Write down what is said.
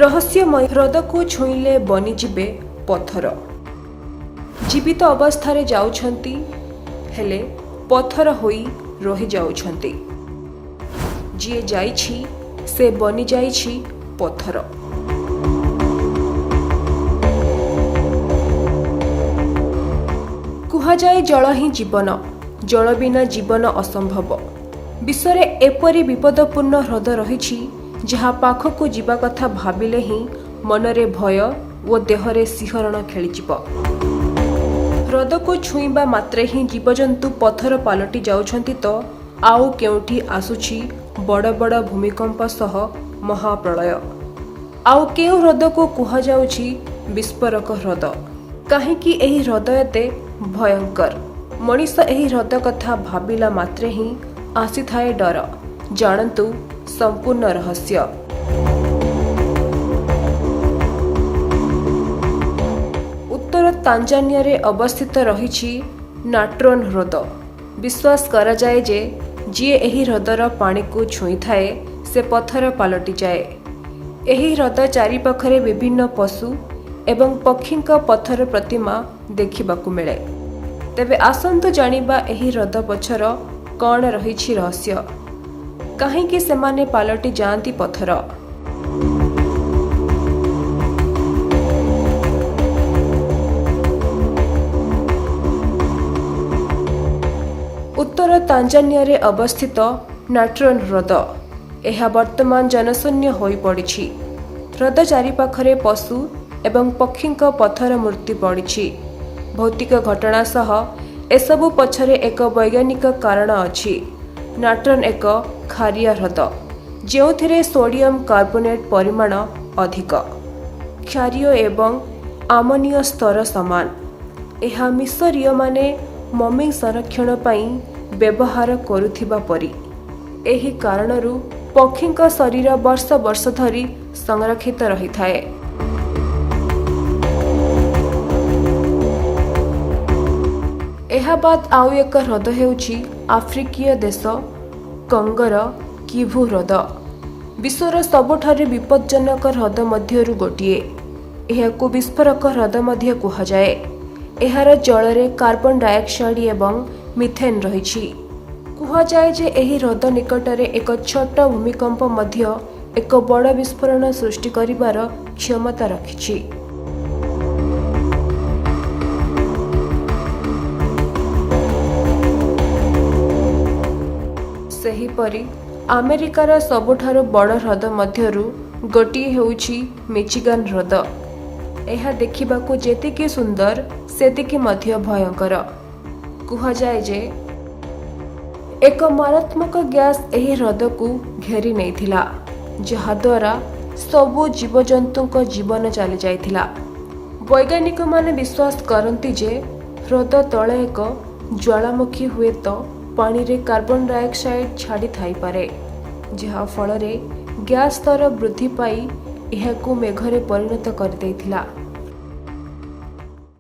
ରହସ୍ୟମୟ ହ୍ରଦକୁ ଛୁଇଁଲେ ବନିଯିବେ ପଥର। ଜୀବିତ ଅବସ୍ଥାରେ ଯାଉଛନ୍ତି, ହେଲେ ପଥର ହୋଇ ରହିଯାଉଛନ୍ତି। ଯିଏ ଯାଇଛି, ସେ ବନିଯାଇଛି ପଥର। କୁହାଯାଏ, ଜଳ ହିଁ ଜୀବନ। ଜଳ ବିନା ଜୀବନ ଅସମ୍ଭବ। ବିଶ୍ୱରେ ଏପରି ବିପଦପୂର୍ଣ୍ଣ ହ୍ରଦ ରହିଛି, ଯାହା ପାଖକୁ ଯିବା କଥା ଭାବିଲେ ହିଁ ମନରେ ଭୟ ଓ ଦେହରେ ଶିହରଣ ଖେଳିଯିବ। ହ୍ରଦକୁ ଛୁଇଁବା ମାତ୍ରେ ହିଁ ଜୀବଜନ୍ତୁ ପଥର ପାଲଟି ଯାଉଛନ୍ତି ତ ଆଉ କେଉଁଠି ଆସୁଛି ବଡ଼ ବଡ଼ ଭୂମିକମ୍ପ ସହ ମହାପ୍ରଳୟ। ଆଉ କେଉଁ ହ୍ରଦକୁ କୁହାଯାଉଛି ବିସ୍ଫୋରକ ହ୍ରଦ? କାହିଁକି ଏହି ହ୍ରଦ ଏତେ ଭୟଙ୍କର? ମଣିଷ ଏହି ହ୍ରଦ କଥା ଭାବିଲା ମାତ୍ରେ ହିଁ ଆସିଥାଏ ଡର। ଜାଣନ୍ତୁ ସମ୍ପୂର୍ଣ୍ଣ ରହସ୍ୟ। ଉତ୍ତର ତାଞ୍ଜାନିଆରେ ଅବସ୍ଥିତ ରହିଛି ନାଟ୍ରୋନ୍ ହ୍ରଦ। ବିଶ୍ୱାସ କରାଯାଏ ଯେ ଯିଏ ଏହି ହ୍ରଦର ପାଣିକୁ ଛୁଇଁଥାଏ, ସେ ପଥର ପାଲଟିଯାଏ। ଏହି ହ୍ରଦ ଚାରିପାଖରେ ବିଭିନ୍ନ ପଶୁ ଏବଂ ପକ୍ଷୀଙ୍କ ପଥର ପ୍ରତିମା ଦେଖିବାକୁ ମିଳେ। ତେବେ ଆସନ୍ତୁ ଜାଣିବା, ଏହି ହ୍ରଦ ପଛର କ'ଣ ରହିଛି ରହସ୍ୟ, କାହିଁକି ସେମାନେ ପାଲଟି ଯାଆନ୍ତି ପଥର। ଉତ୍ତର ତାଞ୍ଜାନିଆରେ ଅବସ୍ଥିତ ନାଟ୍ରୋନ୍ ହ୍ରଦ। ଏହା ବର୍ତ୍ତମାନ ଜନଶୂନ୍ୟ ହୋଇପଡ଼ିଛି। ହ୍ରଦ ଚାରିପାଖରେ ପଶୁ ଏବଂ ପକ୍ଷୀଙ୍କ ପଥର ମୂର୍ତ୍ତି ପଡ଼ିଛି। ଭୌତିକ ଘଟଣା ସହ ଏସବୁ ପଛରେ ଏକ ବୈଜ୍ଞାନିକ କାରଣ ଅଛି। ନାଟ୍ରନ୍ ଏକ ଖାରିଆ ହ୍ରଦ, ଯେଉଁଥିରେ ସୋଡିୟମ କାର୍ବୋନେଟ୍ ପରିମାଣ ଅଧିକ। କ୍ଷାରୀୟ ଏବଂ ଆମୋନିଆ ସ୍ତର ସମାନ। ଏହା ମିଶରୀୟମାନେ ମମି ସଂରକ୍ଷଣ ପାଇଁ ବ୍ୟବହାର କରୁଥିବା ପରି। ଏହି କାରଣରୁ ପକ୍ଷୀଙ୍କ ଶରୀର ବର୍ଷ ବର୍ଷ ଧରି ସଂରକ୍ଷିତ ରହିଥାଏ। ଏହା ବାଦ୍ ଆଉ ଏକ ହ୍ରଦ ହେଉଛି ଆଫ୍ରିକୀୟ ଦେଶ କଙ୍ଗୋର କିଭୁ ହ୍ରଦ। ବିଶ୍ୱର ସବୁଠାରୁ ବିପଜ୍ଜନକ ହ୍ରଦ ମଧ୍ୟରୁ ଗୋଟିଏ। ଏହାକୁ ବିସ୍ଫୋରକ ହ୍ରଦ ମଧ୍ୟ କୁହାଯାଏ। ଏହାର ଜଳରେ କାର୍ବନ ଡାଇଅକ୍ସାଇଡ୍ ଏବଂ ମିଥେନ୍ ରହିଛି। କୁହାଯାଏ ଯେ ଏହି ହ୍ରଦ ନିକଟରେ ଏକ ଛୋଟ ଭୂମିକମ୍ପ ମଧ୍ୟ ଏକ ବଡ଼ ବିସ୍ଫୋରଣ ସୃଷ୍ଟି କରିବାର କ୍ଷମତା ରଖିଛି। ସେହିପରି ଆମେରିକାର ସବୁଠାରୁ ବଡ଼ ହ୍ରଦ ମଧ୍ୟରୁ ଗୋଟିଏ ହେଉଛି ମିଚିଗାନ ହ୍ରଦ। ଏହା ଦେଖିବାକୁ ଯେତିକି ସୁନ୍ଦର, ସେତିକି ମଧ୍ୟ ଭୟଙ୍କର। କୁହାଯାଏ ଯେ ଏକ ମାରାତ୍ମକ ଗ୍ୟାସ୍ ଏହି ହ୍ରଦକୁ ଘେରି ନେଇଥିଲା, ଯାହାଦ୍ୱାରା ସବୁ ଜୀବଜନ୍ତୁଙ୍କ ଜୀବନ ଚାଲିଯାଇଥିଲା। ବୈଜ୍ଞାନିକମାନେ ବିଶ୍ୱାସ କରନ୍ତି ଯେ ହ୍ରଦ ତଳେ ଏକ ଜ୍ୱାଳାମୁଖୀ ହୁଏତ ପାଣିରେ କାର୍ବନ ଡାଇଅକ୍ସାଇଡ୍ ଛାଡ଼ିଥାଇପାରେ, ଯାହା ଫଳରେ ଗ୍ୟାସ୍ ସ୍ତର ବୃଦ୍ଧି ପାଇ ଏହାକୁ ମେଘରେ ପରିଣତ କରିଦେଇଥିଲା।